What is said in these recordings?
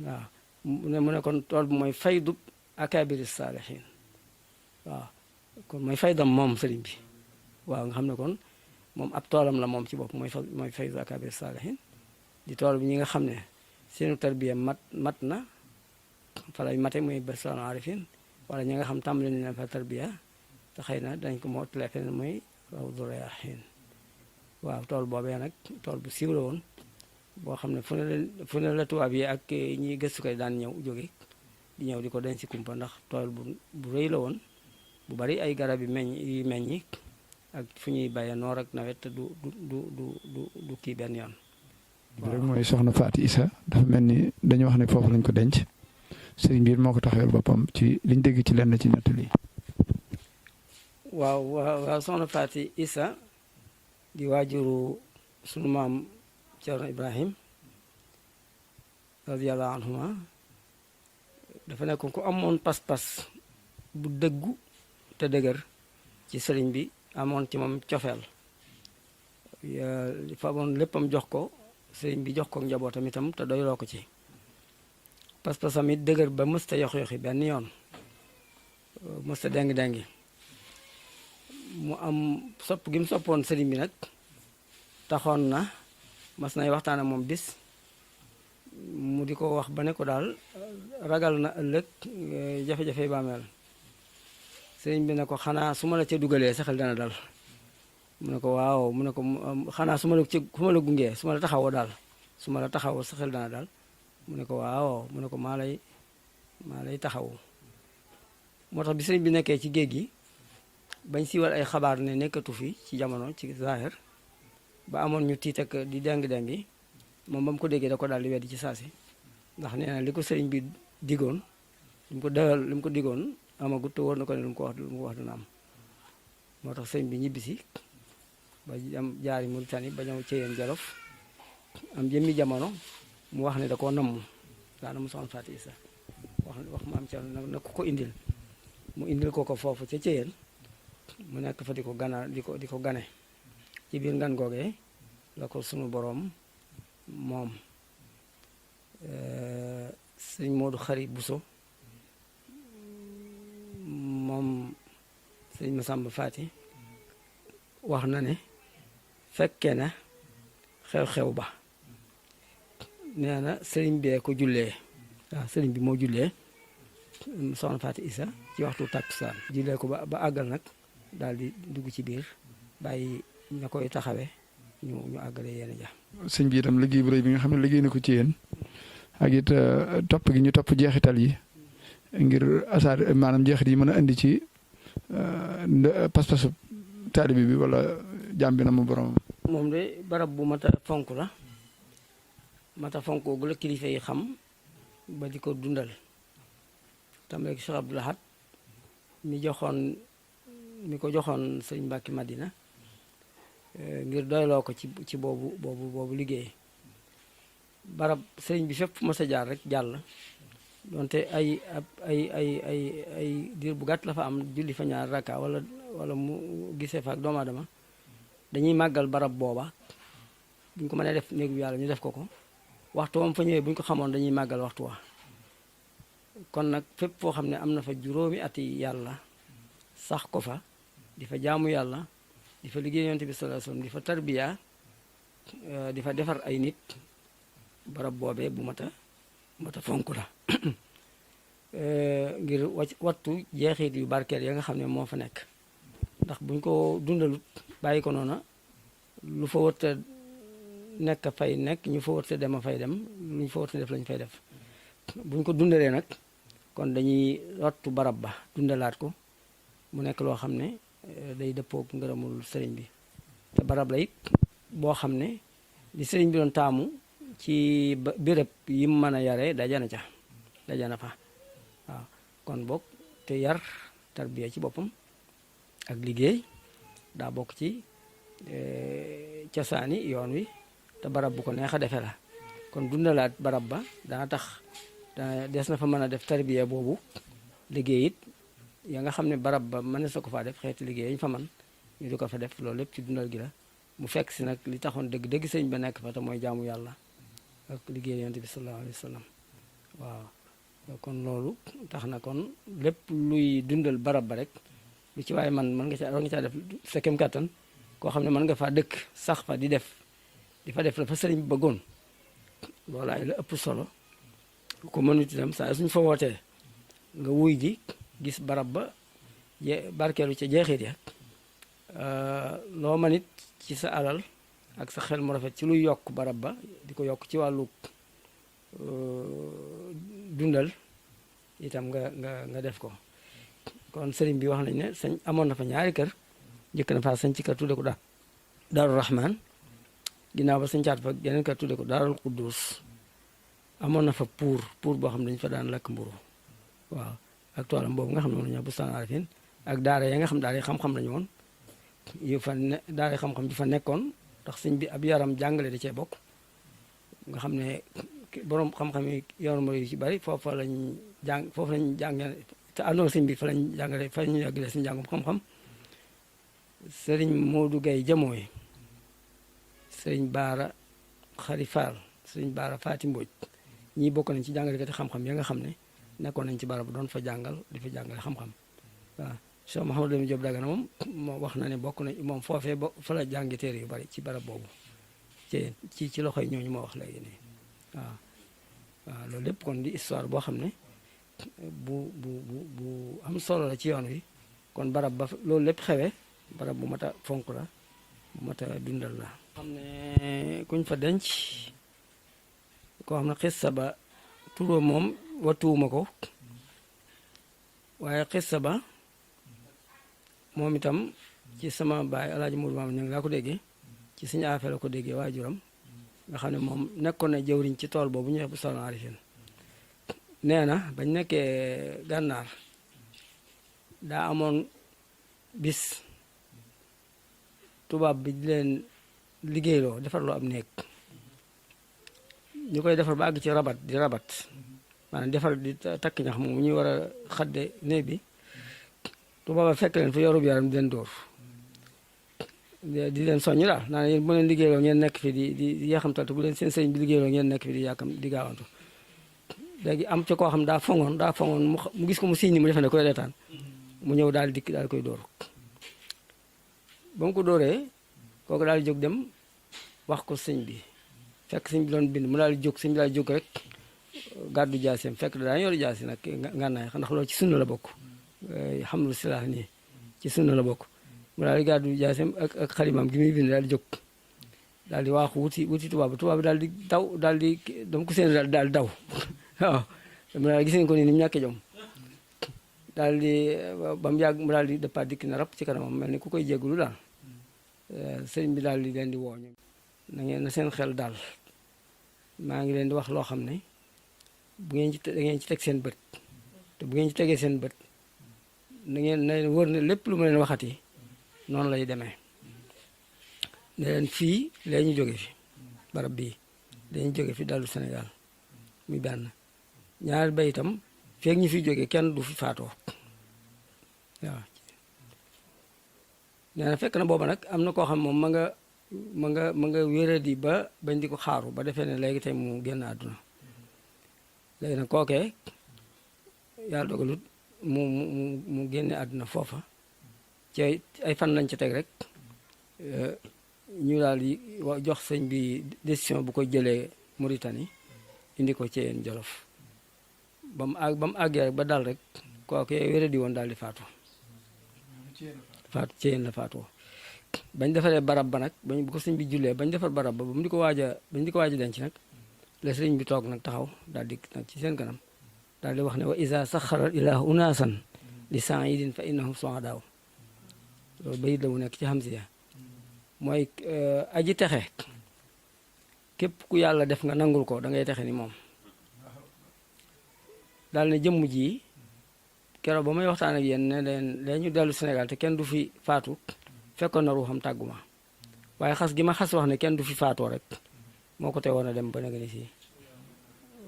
waaw mu ne kon tool bi mooy faydub akabiri saalihin waaw kon mooy faydam moom sëriñ bi waaw nga xam ne kon moom ab toolam la moom ci bopp mooy faydu akabiri saalihin di tool bi ñi nga xam ne seenu tarbiya mat na fa lay mate muy barsal arifin wala ñi nga xam tàmbali nañ leen fa tarbiya te xëy na dañ ko mottalee feneen muy rawdu rayaahiin waaw tool boobee nag tool bu siiw la woon boo xam ne fu ne la tubaab yi ak ñi gëstu koy daan ñëw jóge di ñëw di ko denc si kumpa ndax tool bu rëy la woon bu bari ay garab yi meññi ak fu ñuy bayee noor ak nawet te du kii benn yoon. bi rek mooy soxna Faty Issa dafa mel ni dañu wax ne foofu lañ ko denc sëriñ bi moo ko taxawal boppam ci liñ dégg ci lenn ci nettali. waaw soxna Faty Issa di waajuru sunu maam Ceerno Ibrahim radiyallahu anhuma dafa nekkoon ku amoon pas-pas bu dëggu te dëgër ci sëriñ bi amoon ci moom cofeel fa amoon léppam jox ko sëriñ bi jox ko njabootam itam te doyloo ko ci pas-pasam it dëgër ba mësta yox-yoxi benn yoon mësta dengi mu am sopp gi mu soppoon sëriñ bi nag taxoon na mas nay waxtaan ak moom bis mu di ko wax ba ne ko daal ragal na ëllëg jafe-jafe bàmmeel sëriñ bi ne ko xanaa su ma la ca dugalee sa xel dana dal mu ne ko waaw mu ne ko xanaa su ma la gungee su ma la taxawoo daal su ma la taxawoo sa xel dana dal mu ne ko waaw mu ne ko maa lay taxawu moo tax bi sëriñ bi nekkee ci géej gi bañ siiwal ay xabaar ne nekkatu fi ci jamono ci zahir ba amoon ñu tiit ak di dengi moom ba mu ko déggee da ko daal di weddi ci saasi ndax nee na li ko sëriñ bi digoon li mu ko digoon amagut te wóor na ko ne lu mu ko wax dina am moo tax sëriñ bi ñibbisi ba am jaari Mauritanie ba ñëw Ceyeen Jolof am jëmmi jamono mu wax ne da koo namm daana mu soxna Faty Issa wax maam Cerno na ko indil mu indil ko foofu ca Ceyeen mu nekk fa di ko gane ci biir ngan googee la ko sunu boroom moom sëñ Modou Khari Bousso moom sëñ Massamba Faty wax na ne fekke na xew-xew ba nee na sëriñ bee ko jullee waaw sëriñ bi moo jullee soxna Faty Issa ci waxtu takkusaan jullee ko ba àggal nag daal di dugg ci biir bàyyi ña koy taxawee ñu àggale yéen ja sëñ bi itam liggéey bu rëy bi nga xam ne liggéey na ko ci yéen ak it topp gi ñu topp jeexital yi ngir asaar maanaam jeexit yi mën a indi ci pas-pasu taalibe bi wala jaam bi na mu borom. moom de barab bu mat a fonk la mat a fonk gu la kilifa yi xam ba di ko dundal tam rek Cheikh Abdoul Ahad mi ko joxoon sëñ Mbàkke Madina ngir doyloo ko ci boobu liggéey barab sëriñ bi fépp fu ma sa jaar rek jàll donte ay diir bu gàtt la fa am julli fa ñaar rakka wala mu gisee fa ak doomu aadama dañuy màggal barab booba buñ ko mënee def néegu yàlla ñu def ko waxtu wam fa ñëwee buñ ko xamoon dañuy màggal waxtu wa kon nag fépp foo xam ne am na fa juróomi ati yàlla sax ko fa di fa jaamu yàlla di fa liggéey yonent bi sallallahu alayhi wasallam di fa tarbiya di fa defar ay nit barab boobee bu mat a fonk la ngir wattu jeexit yu barkeel ya nga xam ne moo fa nekk ndax buñ ko dundalut bàyyi ko noona lu fa wërta nekk fay nekk ñu fa wërta dem a fay dem lu ñu fa wërta def lañu fay def buñ ko dundalee nag kon dañuy wattu barab ba dundalaat ko mu nekk loo xam ne day dëppoog ngërëmul sëriñ bi te barab la it boo xam ne li sëriñ bi doon taamu ci béréb yi mu mën a yaree dajana fa waaw kon bokk te yar tarbiya ci boppam ak liggéey daa bokk ci cosaani yoon wi te barab bu ko neex a defe la kon dundalaat barab ba dana tax des na fa mën a def tarbiya boobu liggéey it ya nga xam ne barab ba mënees na ko faa def xeeti liggéey yañ fa man ñu di ko fa def loolu lépp ci dundal gi la mu fekk si nag li taxoon dëgg sëñ ba nekk fa te mooy jaamu yàlla ak liggéey yonent bi sallallahu alayhi wa sallam waaw kon loolu tax na kon lépp luy dundal barab ba rek lu ci waaye man mën nga caa war nga caa def sa kem kàttan koo xam ne mën nga faa dëkk sax fa di fa def la fa sëriñ bi bëggoon loolaay la ëpp solo ko mënut itam saa suñ fa wootee nga wuy ji gis barab ba barkeelu ca jeexit ya loo mën it ci sa alal ak sa xel mu rafet ci luy yokk barab ba di ko yokk ci wàllu dundal itam nga def ko kon sëriñ bi wax nañ ne sañ amoon na fa ñaari kër njëkk na faa sañ ci kër tudde ko daaru rahman ginnaaw ba sañcaat fa yeneen kër tudde ko daarul quddus amoon na fa pour boo xam ne dañu fa daan lakk mburu waaw ak toolam boobu nga xam ne moom la ñu wax bustaan arifin ak daara ya nga xam daara xam-xam lañu woon yu fa ne daara xam-xam ju fa nekkoon ndax sëñ bi ab yaram jàngale da cee bokk nga xam ne borom xam-xam yi yoon yu ci bari foofu lañ jàngale te àndoon sëñ bi fa lañ jàngale fa ñu yàggale suñu jàngum xam-xam sëriñ Modou Gaye Jamooy sëriñ Baara Xari Fall sëriñ Baara Faati Mbóoj ñii bokk nañ ci jàngalekati xam-xam ya nga xam ne nekkoon nañ ci barab doon fa jàngal di fa jàngale xam-xam waaw Cheikh Mouhamadou Lamine Diop Dagana moom wax na ne bokk nañ moom foofee fa la jàngi téere yu bari ci barab boobu ci loxoy ñooñu ma wax léegi nii waaw loolu lépp kon di histoire boo xam ne bu am solo la ci yoon wi kon barab ba loolu lépp xewee barab bu mat a fonk la bu mat a dundal la xam ne kuñ fa denc koo xam ne xissa ba turoo moom wattuwuma ko waaye xissa ba moom itam ci sama baay alaaji Mourou Maam Ñang laa ko déggee ci suñu affaire la ko déggee waajuram nga xam ne moom nekkoon na jëwriñ ci tool boobu ñu wax bu Bustaan Arifin nee na bañ nekkee gànnaar daa amoon bis tubaab bi di leen liggéeyloo defarloo am néeg ñu koy defar ba àgg ci rabat di rabat maanaam defar di takk ñax moom ñuy war a xadde néeg bi tubaab a fekk leen fa yorub yaram di leen dóor di leen soññ daal naa yéen bu leen liggéeyloo ngeen nekk fi di yaxamtal te bu leen seen sëriñ bi liggéeyloo ngeen nekk fi di gaawantu léegi am ci koo xam daa fongoon mu gis ko mu siñ ni mu defe ne koy reetaan mu ñëw daal dikk daal koy dóor ba mu ko dóoree kooku daal di jóg dem wax ko sëñ bi fekk sëñ bi doon bind mu daal di jóg sëñ bi daal di jóg rek gàddu jaaseem fekk da daan yor jaasi nag ngànnaay ndax loolu ci sunna la bokk xamlu silah nii ci sunna la bokk mu daal di gàddu jaaseem ak xalimaam gi muy bind daal di jóg daal di waaxu wuti tubaab bi daal di daw daal di dama ko seen daal di daw waaw mu daal gis nañ ko nii ni mu ñàkkee jom daal di ba mu yàgg mu daal di dëppaat dikk na rap ci kanamam mel ni ku koy jéggulu daal sëriñ bi daal di leen di woo na seen xel daal maa ngi leen di wax loo xam ne bu ngeen da ngeen ci teg seen bët te bu ngeen ci tegee seen bët na leen wër ne lépp lu ma leen waxati noonu lay demee ne leen fii lee ñu jóge fi barab bii dañu jóge fi dalu Sénégal muy benn ñaari ba itam feeg ñu fi jóge kenn du fi faatoo waaw nee na fekk na booba nag am na koo xam moom ma nga wéradi ba bañ di ko xaaru ba defee ne léegi tey mu génn àdduna léegi nag kookee yàlla dogalut mu génne àdduna foofa ci ay fan lañ ci teg rek ñu daal di jox sëñ bi décision bu ko jëlee Mauritanie indi ko ci yéen Jolof ba mu àggee rek ba dal rek kookee wéradi woon daal di faatu ci yéen la faatoo bañ defaree barab ba nag bu ko sëñ bi jullee bañ defar barab ba bañ di ko waaj a denc nag la sëñ bi toog nag taxaw daal di nag ci seen kanam daal di wax ne wa isa saxara ilahu unaasan li saidin fa innahum suadaaw loolu bayit la mu nekk ci Hamziya mooy aji texe képp ku yàlla def nga nangul ko da ngay texe ni moom daal ne jëmm ji keroog ba may waxtaan ak yéen ne leen ñu dellu Sénégal te kenn du fi faatu fekkoon na ruuxam tàgguma waaye xas gi ma xas wax ne kenn du fi faatoo rek moo ko teewoon a dem ba nag ni fii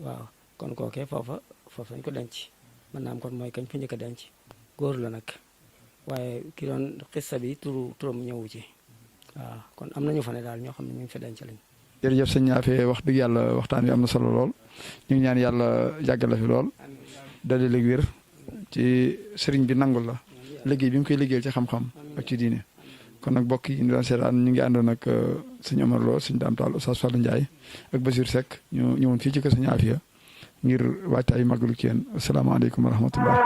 waaw kon kookee foofa lañ ko denc mën naa am kon mooy kañ fa njëkk a denc góor la nag waaye ki doon xissa bi turam ñëwu ci waaw kon am nañu fa ne daal ñoo xam ne ñu ngi fa denc lañ jërëjëf sëñ Afé wax dëgg yàlla waxtaan wi am na solo lool ñu ngi ñaan yàlla yàggal la fi lool dali léegi wér ci sëriñ bi nangul la liggéey bi mu koy liggéeyal ci xam-xam ak ci diine kon nag mbokk yi ñu doon seetaan ñu ngi àndoon ak sëñ Omar Lo sëñ Dame Tall Oustaz Fallou Ndiaye ak Basir Seck ñu ñëwoon fii ci kër sëñ Afia ngir waajtaayu màggalu Thiéne asalaamaaleykum wa rahmatullah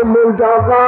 Mustafa